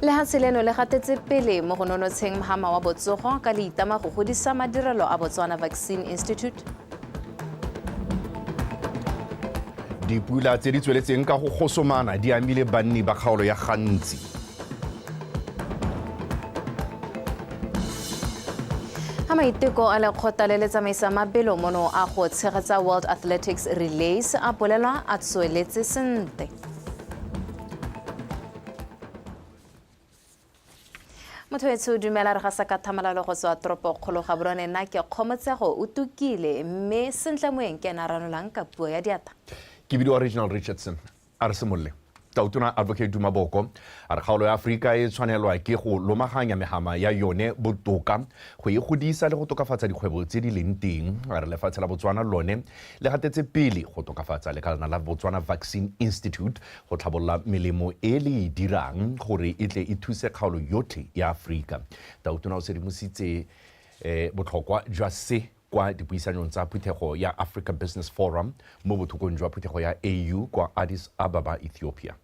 Lehatshe leno le gatetse pele mo go nonotsheng mhama wa botsogo ka le itama go godisa madirelo a Botswana Vaccine Institute. Dipula tse di tsweletseng ka go gosomana di amile banni ba kgaolo ya Gantsi. Ga maiteko a lekgotla le le tsamaisa mabelo mono a go tshegetsa World Athletics Relays a bolelwa a tsweletse sentle. Motho etsho dumela, re gasa ka thamalalo go tswa toropo kgolo Gaborone. Nna ke Kgomotsego o tukile, mme Sentle Moeng ke ena a ranolang ka puo ya diatla. Ke bidiwa Reginald Richardson. A re simolole. Tautona Advocate Duma Boko a re kgaolo ya Aforika e tshwanelwa ke go lomaganya megama ya yone botoka go e godisa le go tokafatsa dikgwebo tse di leng teng. A re lefatshe la Botswana lone le gatetse pele go tokafatsa lekalana la Botswana Vaccine Institute go tlhabolola melemo e le e dirang gore e tle e thuse kgaolo yotlhe ya Aforika. Tautona o sedimositse botlhokwa jwa se kwa dipuisanyong tsa phuthego ya Africa Business Forum mo bothokong jwa phuthego ya AU kwa Addis Ababa, Ethiopia.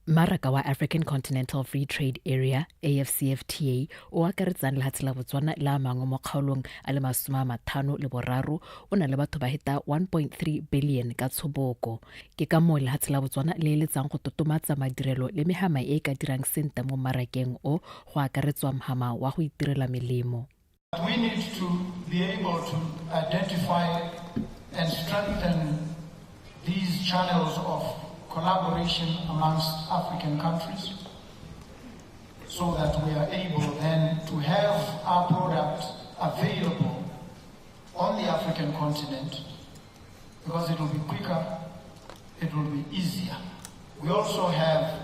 Mmaraka wa African Continental Free Trade Area, AfCFTA, o akaretsang lehatshe la Botswana le a mangwe mo kgaolong a le 53, o na le batho ba heta 1.3 billion ka tshoboko. Ke ka moo lehatshe la Botswana le eletsang go totomatsa madirelo le mehama e e ka dirang sente mo mmarakeng o, go akaretswa mhama wa go itirela melemo. We need to be able to identify and strengthen these channels of collaboration amongst African countries so that we are able then to have our product available on the African continent, because it will be quicker, it will be easier. We also have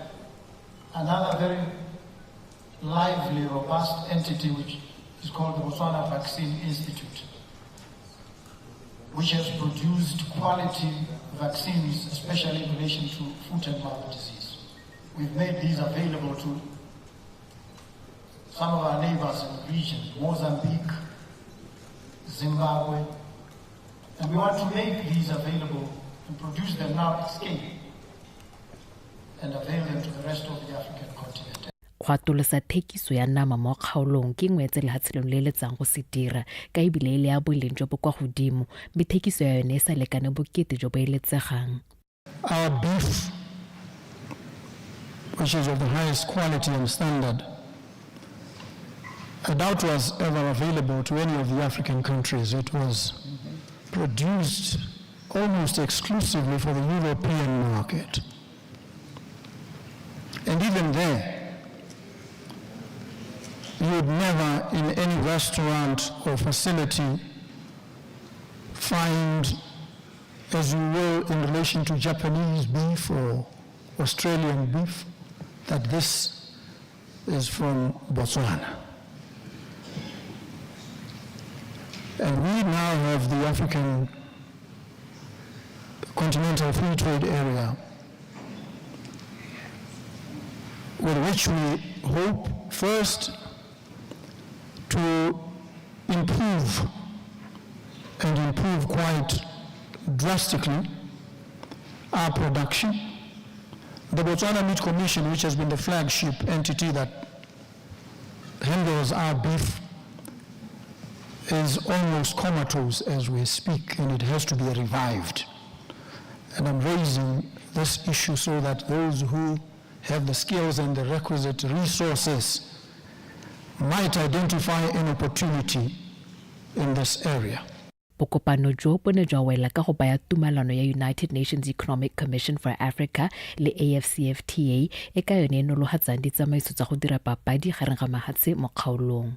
another very lively, robust entity which is called the Botswana Vaccine Institute, which has produced quality vaccines, especially in relation to foot and mouth disease. We've made these available to some of our neighbors in the region, Mozambique, Zimbabwe, and we want to make these available and produce them now at scale and avail them to the rest of the African continent. Go atolosa thekiso ya nama mo kgaolong ke nngwe ya tse lehatshe leno le eletsang go se dira ka ebile e le ya boleng jo bo kwa godimo, mme thekiso ya yone e sa lekane bokete jo bo eletsegang. Our beef, which is of the highest quality and standard, I doubt was ever available to any of the African countries. It was produced almost exclusively for the European market. And even there, you would never in any restaurant or facility find, as you will in relation to Japanese beef or Australian beef, that this is from Botswana. And we now have the African Continental Free Trade Area, with which we hope first to improve, and improve quite drastically, our production. The Botswana Meat Commission, which has been the flagship entity that handles our beef, is almost comatose as we speak, and it has to be revived. And I'm raising this issue so that those who have the skills and the requisite resources might identify an opportunity in this area. Bokopano jo bo ne jwa wela ka go baya tumalano ya United Nations Economic Commission for Africa le AfCFTA e ka yone e nolohatsang ditsamaiso tsa go dira papadi gareng ga mahatshe mo kgaolong.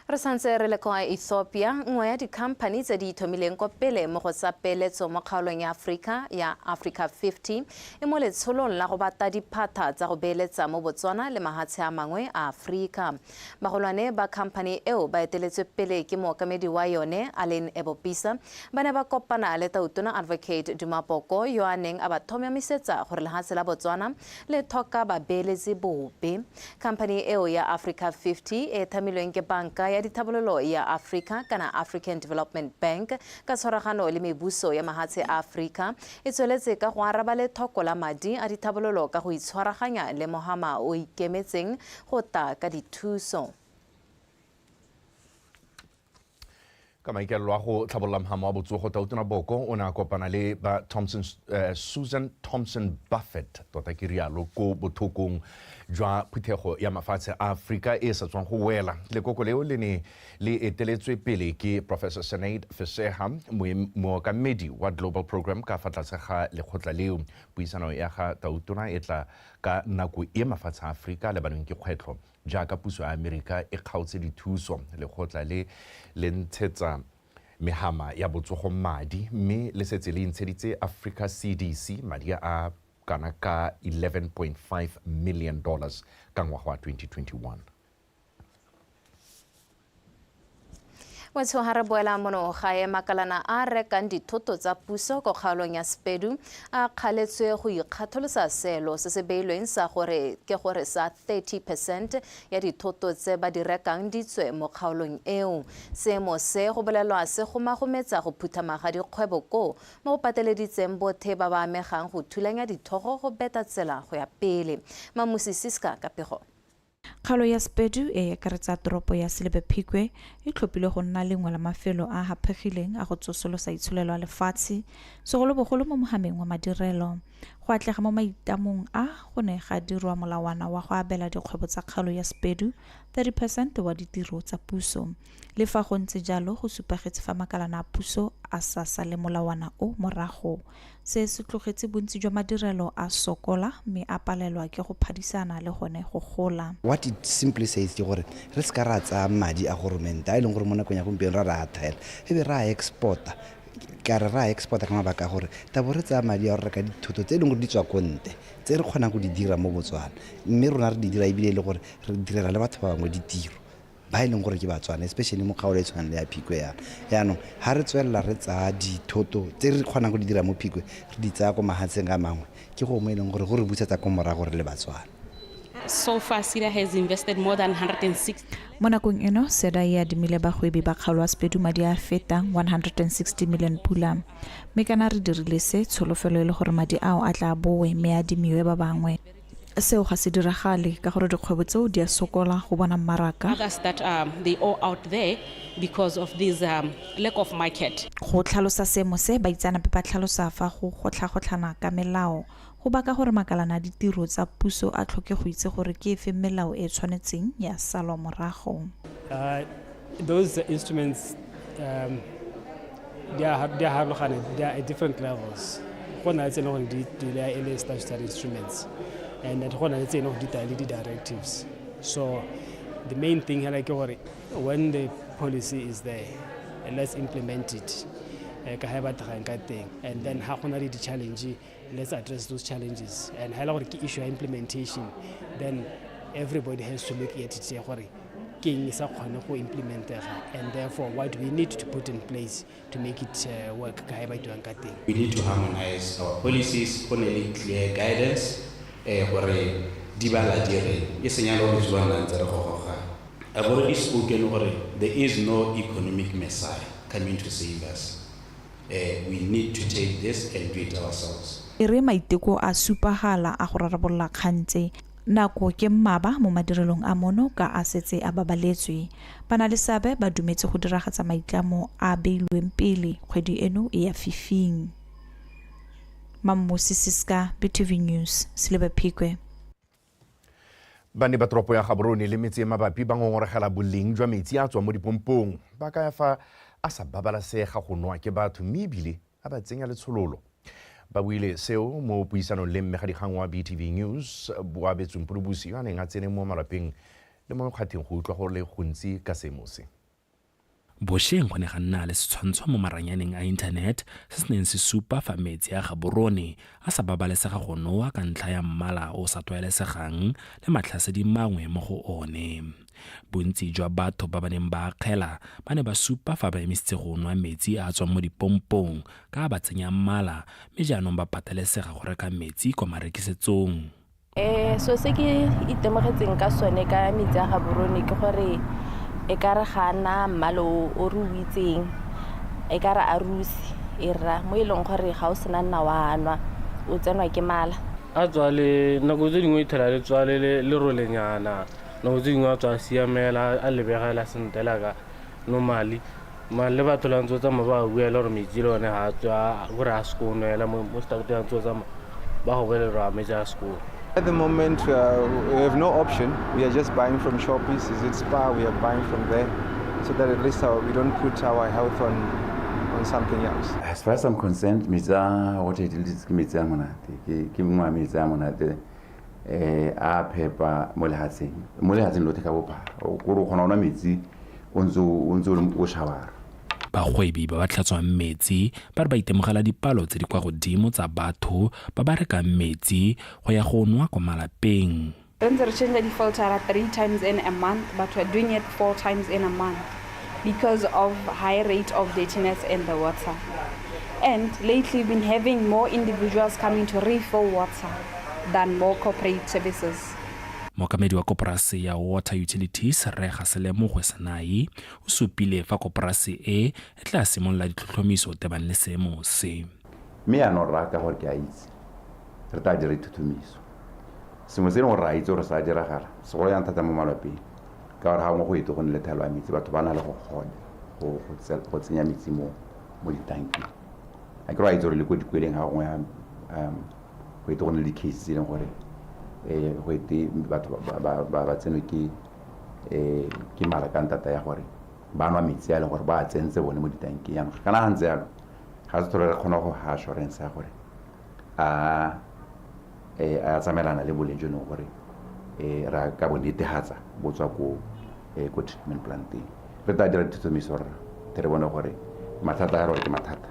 Re santse re le kwa Ethiopia, nngwe ya dikhamphani tse di ithomileng kwa pele mo go tsa peeletso mo kgaolong ya Afrika ya Africa 50 e mo letsholong la go bata diphatha tsa go beeletsa mo Botswana le mahatshe a mangwe a Afrika. Bagolwane ba khamphani eo ba eteletswe pele ke mookamedi wa yone Allen Ebopisa ba ne ba kopana le Tautona Advocate Duma Boko yo a neng a ba thomamisetsa gore lehatshe la Botswana le thoka babeeletsi bobe. Khamphani eo ya Africa 50 e thamilweng ke banka ya Ya Dithabololo ya Aforika kana African Development Bank ka tshwaragano le mebuso ya mahatshe a Aforika e tsweletse ka go araba lethoko la madi a dithabololo ka go itshwaraganya le mohama o ikemetseng go ta ka dithuso. Ka maikaelelo a go tlhabolola mohama wa botsogo, Tautona Boko o ne a kopana le ba Thompson, Susan Thompson Buffett, tota ke rialo, ko bothokong jwa phuthego ya mafatshe a Aforika e sa tswang go wela. Lekoko leo le ne le eteletswe pele ke Professor Senaid Feseha, mookamedi wa Global Program ka fa tlase ga lekgotla leo. Puisano ya ga Tautona e tla ka nako e mafatshe a Aforika a lebanweng ke kgwetlho jaaka puso ya Amerika e kgaotse dithuso. Lekgotla le le ntshetsa mehama ya botsogo madi, mme le setse le ntsheditse Africa CDC madi a kana ka $11.5 million ka ngwaga wa 2021. Wetsho, ga re boela mono gae, makalana a rekang dithoto tsa puso ko kgaolong ya Sepedu a kgaletswe go ikgatholosa seelo se se beilweng sa gore ke gore sa 30% ya dithoto tse ba di rekang di tswe mo kgaolong eo. Seemo se go bolelwa se gomagometsa go phuthama ga dikgwebo ko mo go pateleditseng bothe ba ba amegang go thulanya dithogo go beta tsela go ya pele. Mamusi Siska ka pego. Kgaolo ya Sepedu e akaretsa toropo ya Selebi Phikwe e tlhophilwe go nna lengwe la mafelo a haphegileng a go tsosolosa itsholelo ya lefatshe, segolobogolo mo mohameng wa madirelo. Go atlega mo maitamong a go ne ga dirwa molawana wa go abela dikgwebo tsa kgaolo ya Sepedu 30% wa ditiro tsa puso. Le fa go ntse jalo, go supagetse fa makalana a puso a sa sale molawana o morago. Se se tlogetse bontsi jwa madirelo a sokola mme a palelwa ke go phadisana le gone go gola. What it simply says ke gore re se ka ra tsaya madi a goromente a e leng gore mo nakong ya gompieno ra re a thaela, e be re a exporta. Ka re ra exporta ka mabaka a gore tabo re tsaya madi a go reka dithoto tse e leng gore di tswa ko ntle, tse re kgonang go di dira mo Botswana, mme rona re di dira ebile e le gore re direla le batho ba bangwe ditiro ba e leng gore ke Batswana, especially mo kgaolo e tshwanang le ya Phikwe yana. Yaanong ga re tswelela re tsaya dithoto tse re kgonang go di dira mo Phikwe, re di tsaya ko mahatsheng a mangwe, ke go mo e leng gore go re busetsa ko morago re le Batswana. So far, SEDA has invested more than 160. Mo nakong eno, SEDA e adimile bagwebi ba kgaolo ya Sepedu madi a fetang 160 million pula. Mme kana re dirile se, tsholofelo e le gore madi ao a tla boe mme a adimiwe ba bangwe. Seo ga se diragale ka gore dikgwebo tseo di a sokola go bona mmaraka. Others that they owe out there because of this lack of market. Go tlhalosa seemo se, baitseanape ba tlhalosa fa go gotlhagotlhana ka melao go baka gore makalana a ditiro tsa puso a tlhoke go itse gore ke efe melao e tshwanetseng ya salwa morago. Those instruments, they are they are at different levels. Go na le tse e leng gore di dula e le statutory instruments, and then go na le tse e leng gore di tla le di-directives. So the main thing hela ke gore when the policy is there, let's implement it ka ha e batlegang ka teng, and then ha go na le di-challenge, let's address those challenges. And ha e le gore ke issue ya implementation, then everybody has to look at it ya gore ke eng e sa kgone go implementega, and therefore what we need to put in place to make it work ka ha e batliwang ka teng. We need to harmonize our policies, go nne le clear guidance gore di bala di reng, e seng yalo re tswang ntse re gogoga. I've already spoken gore there is no economic messiah coming to save us. We need to take this and do it ourselves. E re maiteko a supagala a go rarabolola kgang tse, nako ke mmaba mo madirelong a mono ka a setse a babaletswe. Ba na le seabe ba dumetse go diragatsa maitlamo a beilweng pele kgwedi eno e ya fifing. Mammosi Siska, BTV News, Selebi Phikwe. Banni ba toropo ya Gaborone le metse e mabapi ba ngongoregela boleng jwa metsi a tswang mo dipompong, ba kaya fa a sa babalesega go nwa ke batho mme ebile a ba tsenya letshololo. Ba buile seo mo puisanong le mmegadikgang wa BTV News Boabetswe Mpulubusi, yo a neng a tsene mo malapeng le mo mekgatheng go utlwa go le gontsi ka seemo se. Bošeng go ne ga nna le setshwantsho mo maranyaneng a internet se se neng se supa fa metsi a Gaborone a sa babalesega go nowa ka ntlha ya mmala o sa tlwaelesegang le matlhasedi mangwe mo go one. Bontsi jwa batho ba ba neng ba akgela ba ne ba supa fa ba emisitse go nwa metsi a a tswang mo dipompong ka a ba tsenya mmala, mme jaanong ba patelesega go reka metsi kwa marekisetsong. So se ke itemogetseng ka sone ka metsi a Gaborone ke gore E ka re ga na mmala o re o itseng, e ka re a ruse e rra mo e leng gore ga o sena nna wa nwa o tsenwa ke mala. A tswa le nako tse dingwe ithela le tswa le lerolenyana, nako tse dingwe a tswa a siamela a lebegela sentle ka normally. Mare le batho la ntse o tsamaya ba buela gore metsi le one ga a tswa gore a sekono ela mo strateng a ntse o tsamaya ba go bolelela gore a metsi a sekono. At the moment, we have no option. We are just buying from Shoppies. Is it Spar? We are buying from there, so that at least we don't put our health on something else. As far as I'm concerned, metsi a water utilities ke metsi a monate, ke mongwe wa metsi a monate a phepa mo lehatsheng, mo lehatsheng lotlhe ka bophara, gore o kgona go nwa metsi o ntse o shawara. Bagwebi ba ba tlhatswang metsi ba re ba itemogela dipalo tse di kwa godimo tsa batho ba ba rekang metsi go ya go nwa kwa malapeng. Re ntse re change di-filtera 3 times in a month, but we're doing it 4 times in a month because of high rate of dirtiness in the water. And lately we've been having more individuals coming to refill water than more corporate services. Mookamedi wa koporase ya Water Utilities Rre Gaselemogwe Senai o supile fa koporase e e tla simolola ditlhotlhomiso tebang le seemo se. Mme yaanong rra, ka gore ke a itse re tla dira dithutumiso, sengwe se e leng gore re a itse gore sa diragala segolo jang thata mo malapeng, ka gore ga gongwe go ete go nne le thaelo ya metsi, batho ba na le go kgona go tsenya metsi mo ditanking. A ke re a itse gore le ko dikweleng ga gongwe go ete go nne le di-case tse e leng gore go ete batho ba tsenwe ke mala ka ntata ya gore ba nwa metsi a e leng gore ba a tsentse bone mo ditanking. Jaanong kana ga ntse jalo ga se tlhole re kgona go ha assurance ya gore a tsamaelana le boleng jo e leng gore ra ka bo netefatsa bo tswa ko treatment planteng. Re tla dira dithutomiso rra, re bone gore mathata a gore ke mathata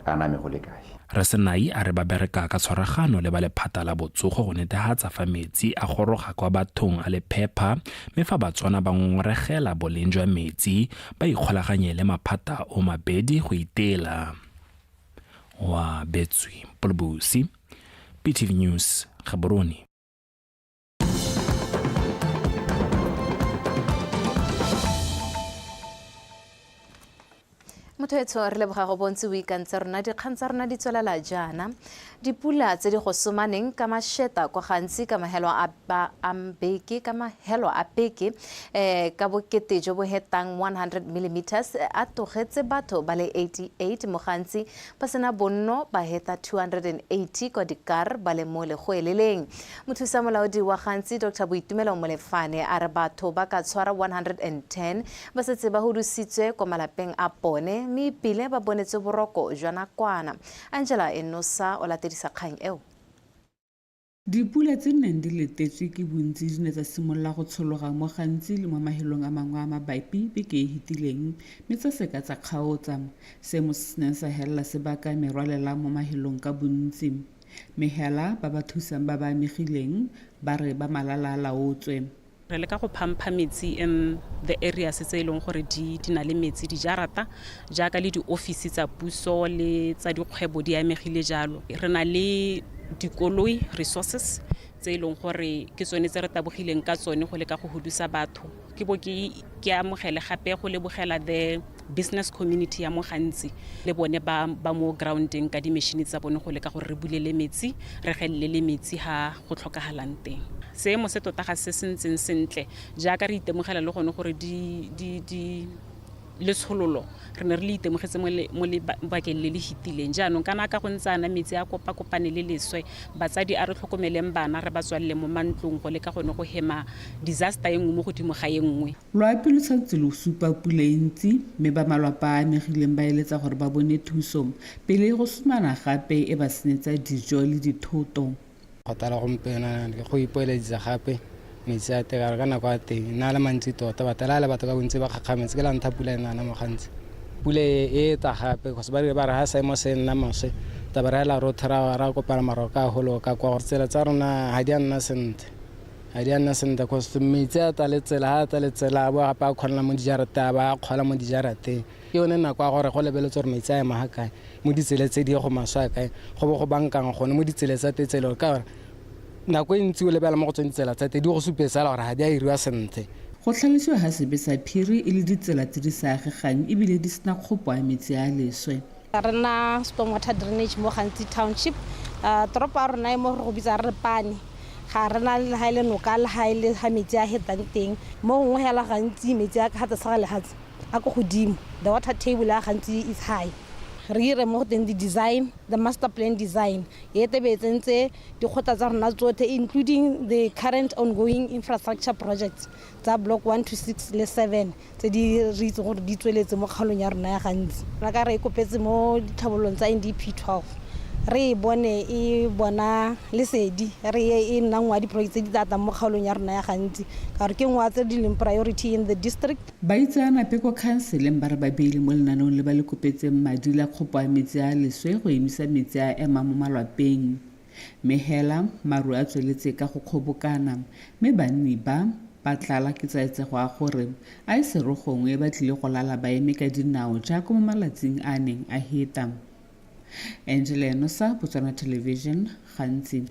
a name go le kae. Rre Senai a re ba bereka ka tshwaragano le ba lephata la botsogo go netefatsa fa metsi a goroga kwa bathong a le phepa, mme fa Batswana ba ngongoregela boleng jwa metsi ba ikgolaganye le maphata o mabedi go itela. Wa Betswe Polobusi, BTV News, Gaborone. Motho etsho re leboga go bontsi o ikantse rona, dikgang tsa rona di tswelela jaana. Dipula tse di go somaneng ka masheta kwa gantsi ka mahelo a beke ka mahelo a beke ka bokete jo bo hetang 100 mm a togetse batho ba le 88 mo gantsi ba sena bonno ba heta 280 kwa dikar ba le mo legoeleleng. Mothusa molaodi wa gantsi Dr. Boitumelo Molefane a re batho ba ka tshwara 110 ba setse ba hudusitswe kwa malapeng a bone mme ebile ba bonetse boroko jwa nakwana. Angela Enosa o latedisa kgang eo. Dipula tse neng di letetswe ke bontsi di ne tsa simolola go tshologa mo gantsi le mo mahelong a mangwe a mabapi beke e fetileng, mme tsa seka tsa kgaotsa. Seemo se se neng sa helela se baka merwalela mo mahelong ka bontsi. Mehela ba ba thusang ba ba amegileng ba re ba malala a laotswe. Re leka go phampa metsi in the areas tse e leng gore di na le metsi, dijarata jaaka le di-office tsa puso le tsa dikgwebo di amegile jalo. Re na le dikoloi resources tse e leng gore ke tsone tse re tabogileng ka tsone go leka go hudusa batho. Ke bo ke amogele gape go lebogela the business community ya mo gantsi le bone ba mo grounding ka di-machine tsa bone go leka gore re bulele metsi, re gelele le metsi ha go tlhokagalang teng. Seemo se tota ga se se ntseng sentle jaaka re itemogela le gone gore di letshololo re ne re le itemogetse mo lebakeng le le fetileng. Jaanong kana ka go ntse ana metsi a kopakopane le leswe, batsadi a re tlhokomeleng bana re ba tswalele mo mantlong go leka gone go hema disaster e nngwe mo godimo ga e nngwe. Loapi lo tshwanetse lo supa pula e ntsi, mme ba malapa a amegileng ba eletsa gore ba bone thuso pele go sumana gape e ba senyetsa dijo le dithoto. Go tala gompieno go ipoeleditsa gape metsi a teng ka nako ya teng nna le mantsi tota, batala le batho ka bontsi ba kgakgametse ke la ntha pula e nana mo gantsi. Pula e tla gape go se ba re ha seemo se nna maswe taba re la rotha ra kopana maroka a holo ka kwa tsela tsa rona ha di a nna sentle. Ha di a nna sentle cause metsi a tla le tsela, ha tla le tsela a bo gape a kgona mo dijarateng, a ba a kgola mo dijarateng. Ke yone nako ya gore go lebeletse gore metsi a ema ga kae mo ditsela tse di go maswe a kae, go bo go bankang gone mo ditsela tsa teng tsele ka gore nako e ntsi o lebela mo go tsone ditsela tsa teng di go supetsa gore ga di a iriwa sentle. Go tlhalosiwa ga sebe sa phiri e le ditsela tse di sa agegang ebile di sena kgopo a metsi a leswe. Re na storm water drainage mo Gantsi Township. Toropo ya rona e mo re go bitsa re re pane. Ga re na le ga e le noka le ga e le ga metsi a hetang teng. Mo gongwe hela gantsi metsi a ka ga tlase ga lehatshe a ko godimo. The water table ya Gantsi is high. Re ire mo go teng di-design, the master plan design e tebe e tsentse dikgotla tsa rona tsotlhe including the current ongoing infrastructure projects tsa block 1 to 6 le 7 tse di re itseng gore di tsweletse mo kgaolong ya rona ya Gantsi. Re ka re e kopetse mo ditlhabololong tsa NDP 12 re e bone e bona lesedi re e nna nngwe ya diproject tse di tla tlang mo kgaolong ya rona ya Gantsi ka gore ke nngwe ya tse di leng priority in the district. Baitseanape kwa khanseleng ba re ba beile mo lenaneong le ba le kopetseng madi la kgopo a metsi a a leswe go emisa metsi a a emang mo malwapeng. Mme hela, maru a tsweletse ka go kgobokana, mme banni ba, ba tlala ketsaetsego a gore a e se re gongwe ba tlile go lala ba eme ka dinao jaaka mo malatsing a a neng a heta. Angela Enosa, Botswana Television, Gantsi.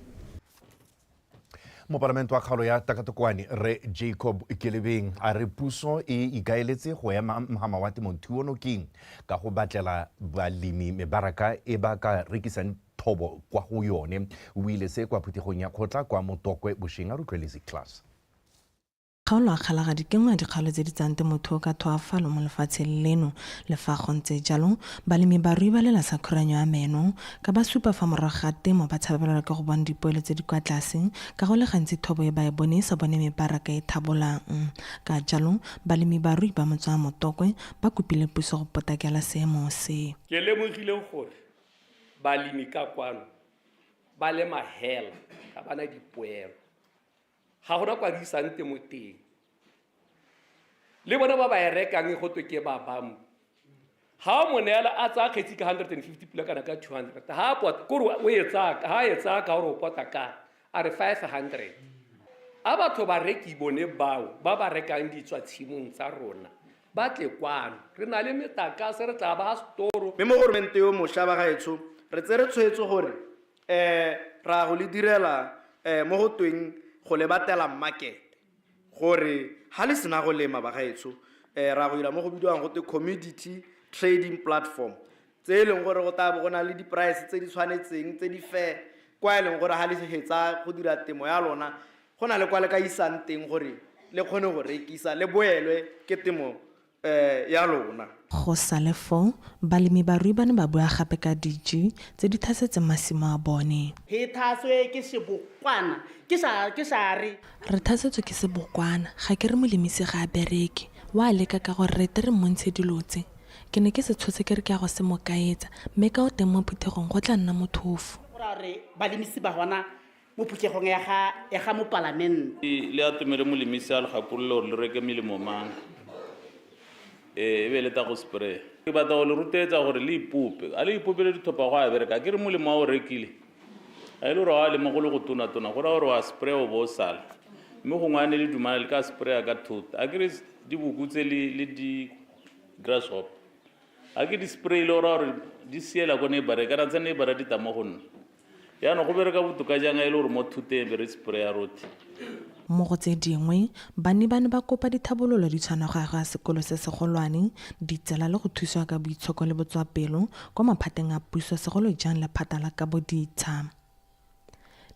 Mopalamente wa kgaolo ya Takatokwane Rre Jacob Kelebeng a re puso e ikaeletse go ema mhama wa temothuo nokeng ka go batlela balemi mebaraka e ba ka rekisang thobo kwa go yone. O buile se kwa phuthegong ya kgotla kwa Motokwe bosheng. A re utlwe Lizzy Klaas. Kgaolo ya Kgalagadi ke nngwe ya dikgaolo tse di tsayang temothuo ka thoafalo mo lefatsheng leno. Le fa go ntse jalo, balemi barui ba lela sa khuranyo ya meno ka ba supa fa morago ga temo ba tshabelelwa ke go bona dipoelo tse di kwa tlase ka go le gantsi thobo e ba e bone e sa bone mebaraka e thabolang. Ka jalo, balemi barui ba motse wa Motokwe ba kopile puso go potakela seemo se. Ke lemogile gore balemi ka kwano ba lema hela, ga ba na dipoelo. Ga gona kwa di isang temo teng. Le bone ba ba e rekang go twe ke ba bambu. Ga o mo neela a tsaya kgetsi ka 150 pula kana ka 200. Ha a pota, kore o e tsaya, ha e tsaya ka gore o pota ka, a re 500. A batho bareki bone bao ba ba rekang ditswa tshimong tsa rona ba tle kwano. Re na le metakase, re tla ba storo. Mme mo goromente yo mosha bagaetsho re tsere tshwetso gore um ra go le direla um mo go tweng go le batela market gore ha le sena go lema bagaetsho um ra go dira mo go bidiwang go twe commodity trading platform tse e leng gore go tla bo go na le di-price tse di tshwanetseng tse di fair kwa e leng gore ha le hetsa go dira temo ya lona go na le kwa le ka isang teng gore le kgone go rekisa le boelwe ke temo eh, ya lona. Go sale foo, balemi-barui ba ne ba bua gape ka diji tse di thasetseng masimo a bone. He thaswe ke sebokwana, ke sa, ke sa re. Re thasetswe ke sebokwana, ga ke re molemisi ga a bereke, wa leka ka gore re ete re mmontshe dilo tse. Ke ne ke se tshotse ke re ke ya go se mo kaetsa, mme ka o teng mo phuthegong go tla nna mothofo. Go raya gore balemisi ba gona mo phuthegong ya ga, ya ga mopalamente. Le atomele molemisi a le gakolole gore le reke melemo mang, e be le ta go spray. Ke batla go le rotloetsa gore le ipope. A le ipopele dithopa go a bereka. Ke re molemo a o rekile, a e le gore wa lema go le go tona-tona, go raya gore wa spray o bo o sala. Mme gongwe a ne le dumana le ka sprayer ka thota. A ke re diboko tse le di-grasshopper. A ke di spray le go raya gore di siela ko neighbor, kana tsa neighbor di tla mo go nna. Jaanong go bereka botoka jang a e le gore mo thuteng be re sprayer rotlhe. Mo go tse dingwe, banni ba ne ba kopa dithabololo di tshwana go agwa sekolo se segolwane, ditsela le go thusiwa ka boitshoko le botswapelo kwa maphateng a puso segolo jang lephata la kabo ditsha.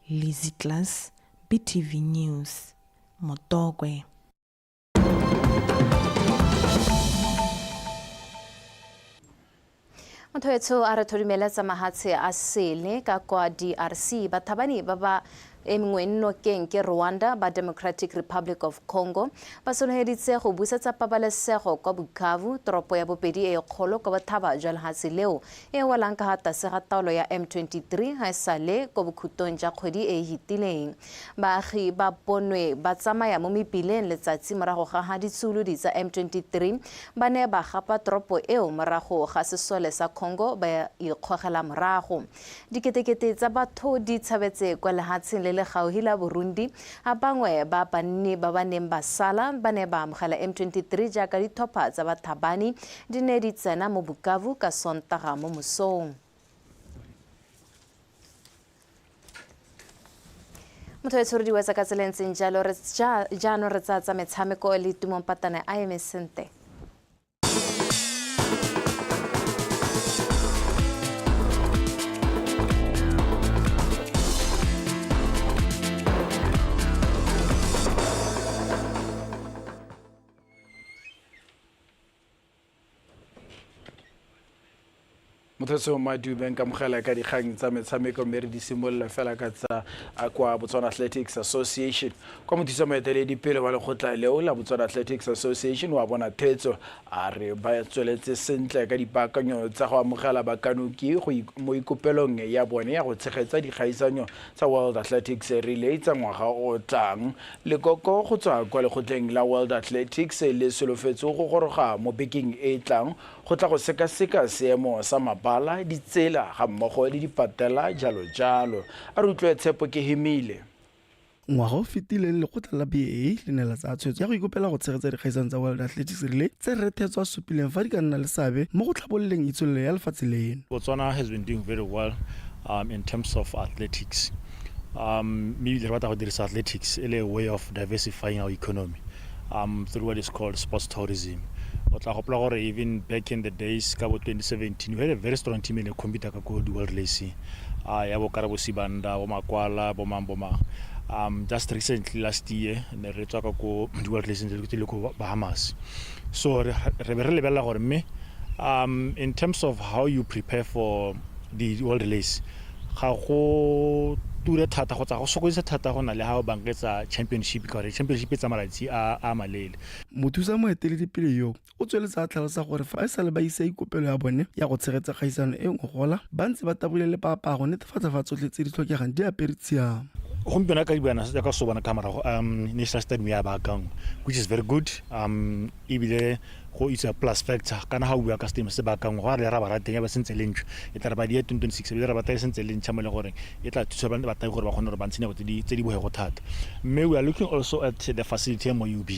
Lizzy Klaas, BTV News, Motokwe. Motho wetsho a re thodumeletsa mahatshe a sele ka kwa DRC. Bathabani ba ba emngweng nokeng ke Rwanda ba Democratic Republic of Congo ba sologeditse go busetsa pabalesego kwa Bukavu, toropo ya bobedi e kgolo kwa bothaba jwa lehatshe leo e welang ka ga tlase ga taolo ya M23 ga e sale ko bokhutong ja kgwedi e e hitileng. Baagi ba bonwe ba tsamaya mo mebileng letsatsi morago ga ha ditsuolodi tsa M23 ba ne ba gapa toropo eo morago ga sesole sa Congo ba ikgogela morago. Diketekete tsa batho di tshabetse kwa lehatsheng le le gauhi la Burundi, a bangwe ba banni ba ba neng ba sala ba ne ba amogela M23 jaaka ditlhopha tsa bathabani di ne di tsena mo Bukavu ka Sontaga mo mosong. Motho e tshore diwetsa ka tsela e ntseng jalo re jaanong re tsaya tsa metshameko le Tumong Patane a eme sente. Motho Madube nkamogela ka dikgang tsa metshameko mme re di simolola fela ka tsa kwa Botswana Athletics Association. Kwa mothusa moeteledipele wa lekgotla leo la Botswana Athletics Association wa bona Thetso a re ba tsweletse sentle ka dipaakanyo tsa go amogela bakanoki go mo ikopelong ya bone ya go tshegetsa dikgaisanyo tsa World Athletics Relay tsa ngwaga o tlang. Lekoko go tswa kwa lekgotleng la World Athletics le solofetse go goroga mo bekeng e tlang go tla go sekaseka seemo sa mabala, ditsela ga mmogo le dipatela jalo jalo. A re utlwe Tshepo ke Hemile. Ngwaga o fetileng lekgotla la BAA le ne la tsaya tshwetso ya go ikopela go tshegetsa dikgaisano tsa World Athletics Relay tse Rre Thetso a supileng fa di ka nna le seabe mo go tlhabololeng itsholelo ya lefatshe leno. Botswana has been doing very well in terms of athletics. Mme ebile re batla go dirisa athletics e le a way of diversifying our economy through what is called sports tourism. O tla gopola gore even back in the days ka bo 2017 we had a very strong team e ne compete ka ko di-world racing ya bo Karabo Sibanda, bo Makwala, bo mang bo mang. Just recently last year ne re tswa ka ko di-world racing tse le ko Bahamas. So re be re lebelela gore mme in terms of how you prepare for the world race ga go ture thata go tsa go sokodisa thata go na le ha o banketsa championship ka gore championship e tsa malatsi a maleele. Mothusa moeteledipele yo o tsweletse a tlhalosa gore fa e sale ba isa ikopelo ya bone ya go tshegetsa kgaisano e ngogola ba ntse ba tabogile le paapaa go netefatsa fa tsotlhe tse di tlhokegang di apere tshiamo. Gompieno ka dibana ya ka so bona ka morago National Stadium ya baakangwa, which is very good, ebile go it's a plus factor kana ga o bua ka stadium se baakangwa go a re ra ba rateng ya ba sentse le ntšhwa e tla re ba di 2026 ebile re batla e sentse le ntšha mo e leng gore e tla thusa bataki gore ba kgone gore ba ntshe nako tse di bohego thata. Mme we are looking also at the facility ya mo UB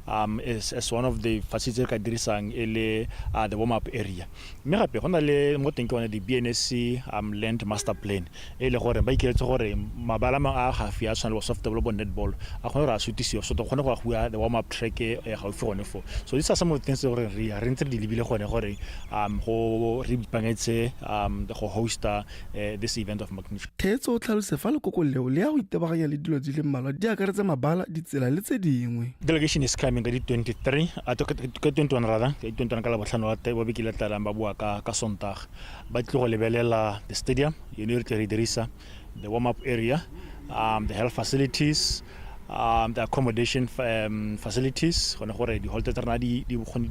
as one of the facilities tse re ka dirisang e le the warm up area. Mme gape go na le mo teng ke one the BNSC land master plan e le gore ba ikeletse gore mabala mangwe a gaufi a tshwana le bo softball, bo netball a kgone gore a sutisiwe so kgone go agiwa the warm up track e gaufi gone foo. So these are some of the things tse gore re ntse re di lebile gone gore go re ipaakanyetse go hosta this event of magnitude. Thetso o tlhalose fa lekoko leo le ya go itebaganya le dilo di le mmalwa di akaretsa mabala, ditsela le tse dingwe. Delegation is coming ka di 23, ka 21 rather, ka 21 ka Labotlhano wa beke le tlalang ba boa ka Sontaga. Ba tlile go lebelela the stadium, yone re tle re dirisa, the warm up area, the health facilities, the accommodation facilities, gone gore di-hall tsa rena di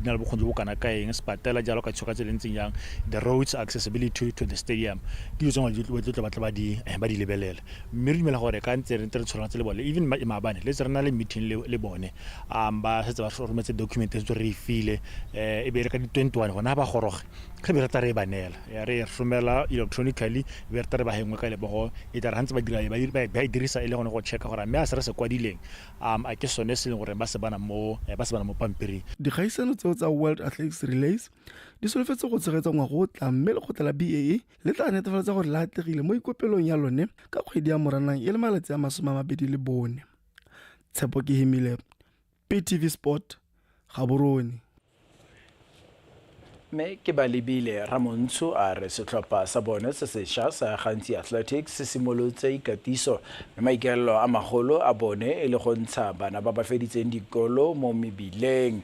na le bokgoni jo bo kana ka eng, sepatela jalo ka tshoka tse di ntseng jang, the roads accessibility to the stadium. Ke dilo tse dingwe ba tlo batla ba di lebelela. Mme re dumela gore ka ntse re ntse re tshwaragantse le bone, even maabane le tse re na le meeting le bone, ba setse ba rometse document tse re e file, e be re ka di 21 gona ba goroge ge be re tla re e ba neela, ya re romela electronically, e be re tla re ba hengwe ka lebogo e tla re ga ntse ba dira ba e dirisa e le gone go checka gore mme a se re se kwadileng a ke sone se leng gore ba se bana mo pampiring. Dikgaisano tseo tsa World Athletics Relays di solofetse go tshegetsa ngwaga o tlang, mme lekgotla la BAA le tla netefatsa gore le atlegile mo ikopelong ya lone ka kgwedi ya Moranang e le malatsi a 24. Tshepo ke Hemile, PTV Sport, Gaborone. Mme ke ba lebile Ramontsho a re setlhopha sa bone se sešwa sa Gantsi Athletics se simolotse ikatiso mme maikaelelo a magolo a bone e le go ntsha bana ba ba feditseng dikolo mo mebileng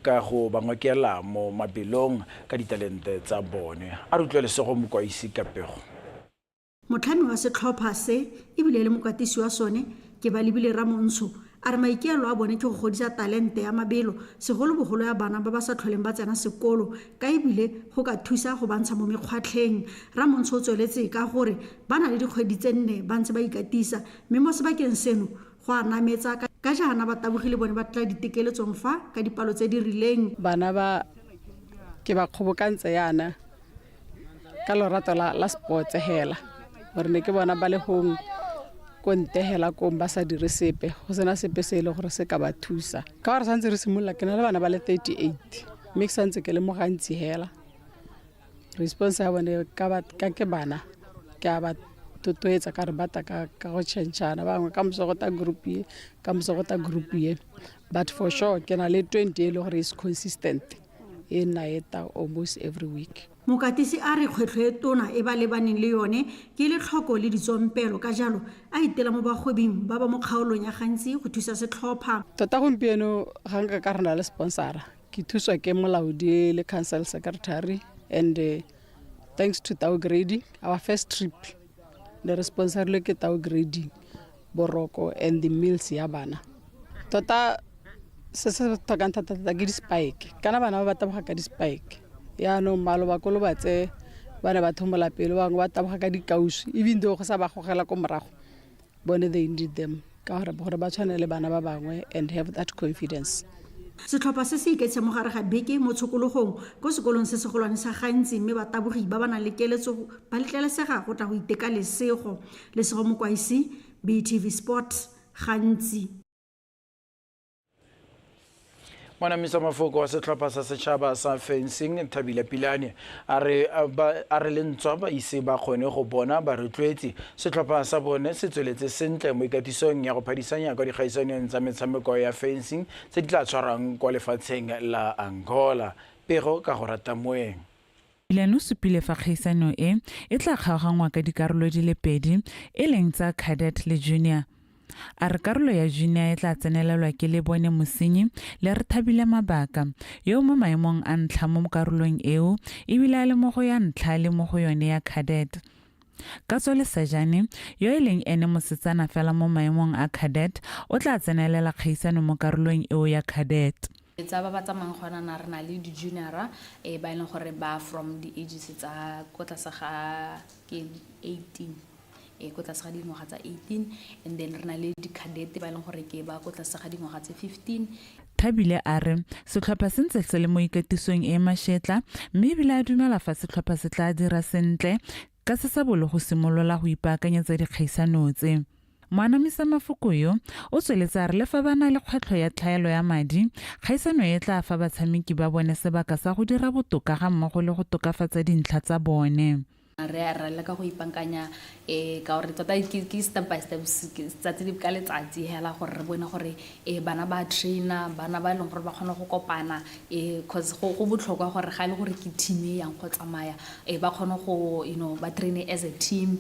ka go ba ngokela mo mabelong ka ditalente tsa bone. A re utlwe Lesego Mokwaisi ka pego. Motlhami wa setlhopha se ebile le mokatisi wa sone ke ba lebile Ramontsho a re maikaelelo a bone ke go godisa talente ya mabelo segolobogolo ya bana ba ba sa tlholeng ba tsena sekolo ka ebile go ka thusa go bantsha mo mekgwatlheng. Ramontsho o tsweletse ka gore ba na le dikgwedi tse 4 ba ntse ba ikatisa mme mo sebakeng seno go a nametsa ka jaana ba tabogile bone ba tla ditekeletsong fa ka dipalo tse di rileng. Bana ba ke ba kgobokantse yana ka lorato la sports hela gore ne ke bona ba le gong ko nte hela kong ba sa dire sepe, go sena sepe se e le gore se ka ba thusa. Ka gore santse re simolola ke na le bana ba le 38 mme ke santse ke le mo gantsi hela. Response ya bone ka ke bana ke a ba totoetsa ka re bata ka go changana bangwe ka moso go ta group ye, ka moso go ta group ye, but for sure ke na le 20 e le gore is consistent e nna e ta almost every week. Mokatisi a re kgwetlho e tona e ba lebaneng le yone ke letlhoko le ditsompelo, ka jalo a itela mo bagwebing ba ba mo kgaolong ya Gantsi go thusa setlhopha. Tota gompieno ga nka ka re na le sponsora, ke thuswa ke molaodi le council secretary, and thanks to Tau Grading, our first trip ne re sponsorilwe ke Tau Grading, boroko and the meals ya bana. Tota se se tlhokang thata-thata ke di-spike, kana bana ba ba taboga ka di-spike. Yaanong maloba ko Lobatse ba ne ba thomola pelo, bangwe ba taboga ka dikausu, even though go sa ba gogela ko morago, bone they need them ka gore ba tshwane le bana ba bangwe and have that confidence. Setlhopha se se iketshe mo gare ga beke mo tshokologong ko sekolong se segolwane sa Gantsi, mme batabogi ba ba nang le keletso ba letlelesega go tla go iteka lesego. Lesego Mokwaisi, BTV Sport, Gantsi. Monamisa mafoko wa setlhopha sa setšhaba sa fencing Thabile Pilane a re le ntswa ba ise ba kgone go bona barotloetsi, setlhopha sa bone se tsweletse sentle mo ikatisong ya go phadisanya kwa dikgaisanong tsa metshameko ya fencing tse di tla tshwarwang kwa lefatsheng la Angola. Pego ka go rata moeng. Pilane o supile fa kgaisano e e tla kgaoganngwa ka dikarolo di le pedi, e leng tsa cadet le junior. A re karolo ya junior e tla tsenelelwa ke Lebone Mosenyi le Rethabile Mabaka, yo mo maemong a ntlha mo karolong eo ebile a le mo go ya ntlha le mo go yone ya cadet. Katswe Lesajane, yo e leng ene mosetsana fela mo maemong a cadet, o tla tsenelela kgaisano mo karolong eo ya cadet. Tsa ba ba tsamayang gona na re na le di-juniora ba e leng gore ba from di-ages tsa ko tlase ga ke 18, ko tlase ga dingwaga tsa 18, and then re na le di-cadet ba e leng gore ke ba ko tlase ga dingwaga tse 15. Thabile a re setlhopha se ntse se le mo ikatisong e mashetla, mme ebile a dumela fa setlhopha se tla dira sentle ka se sa bolo go simolola go ipaakanyetsa dikgaisano tse. Moanamisa mafoko yo o tsweletse a re le fa ba na le kgwetlho ya tlhaelo ya madi, kgaisano e tla fa batshameki ba bone sebaka sa go dira botoka ga mmogo le go tokafatsa dintlha tsa bone. Re leka go ipankanya ka gore tota ke step by step, tsatsi le ka letsatsi hela gore re bone gore bana ba trainer, bana ba e leng gore ba kgone go kopana, cause go botlhokwa gore ga e le gore ke team e yang go tsamaya, ba kgone go, you know, ba train as a team,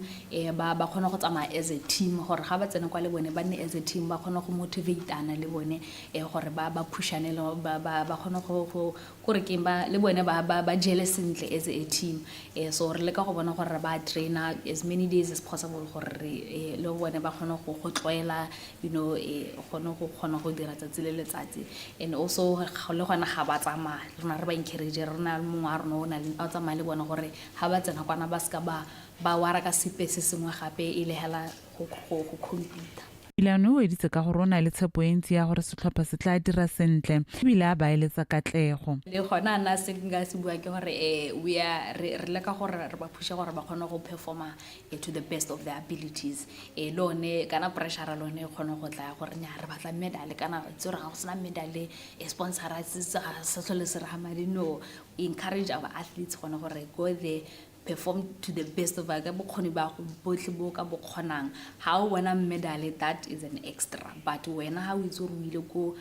ba kgone go tsamaya as a team, gore ga ba tsena kwa le bone ba nne as a team, ba kgone go motivateana le bone, gore ba pushane le ba kgone go gore ke ba le bone ba jele sentle as a team. So re leka go bona gore ba trainer as many days as possible gore re le bone ba kgone go tlwaela, you know, kgone go kgona go dira tsatsi le letsatsi. And also le gona ga ba tsamaya, rona re ba encourage, re na le mongwe wa rona o na le a tsamaya le bone gore ga ba tsena kwana ba seka ba wara ka sepe se sengwe gape e le hela go compete. Pilane o weditse ka gore o na le tshepo e ntsi ya gore setlhopha se tla dira sentle ebile a ba eletsa katlego. Le gona nna se nka se bua ke gore we are re leka gore re ba pushe gore ba kgone go performa to the best of their abilities. Le one kana pressure lone e kgone go tla gore nya re batla medal, kana itse gore ga go sena medal e sponsor se se tlhole se re ha madi. No, we encourage our athletes gone gore go there, perform to the best of our bokgoni ba go botlhe bo ka bo kgonang. Ha o bona medal, that is an extra, but wena ha o itse gore o ile ko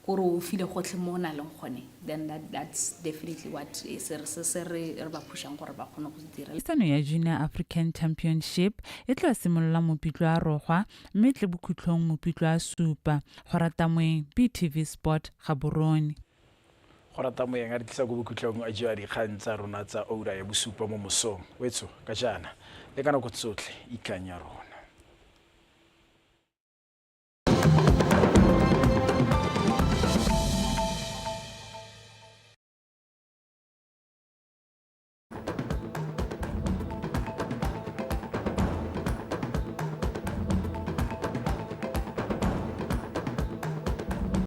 gore o file gotlhe mo o nang le gone, then that's definitely what se se re ba pushang gore ba kgone go dira. Kgaisano ya Junior African Championship e tla simolola Mopitlo a rogwa mme tle bokhutlong Mopitlo a supa. Go rata moeng, BTV Sport, Gaborone. Go rata moeng a re tlisa ko bokhutlong a jwa dikgang tsa rona tsa ura ya bosupa mo mosong. Wetso ka jaana le ka nako tsotlhe ikanya rona.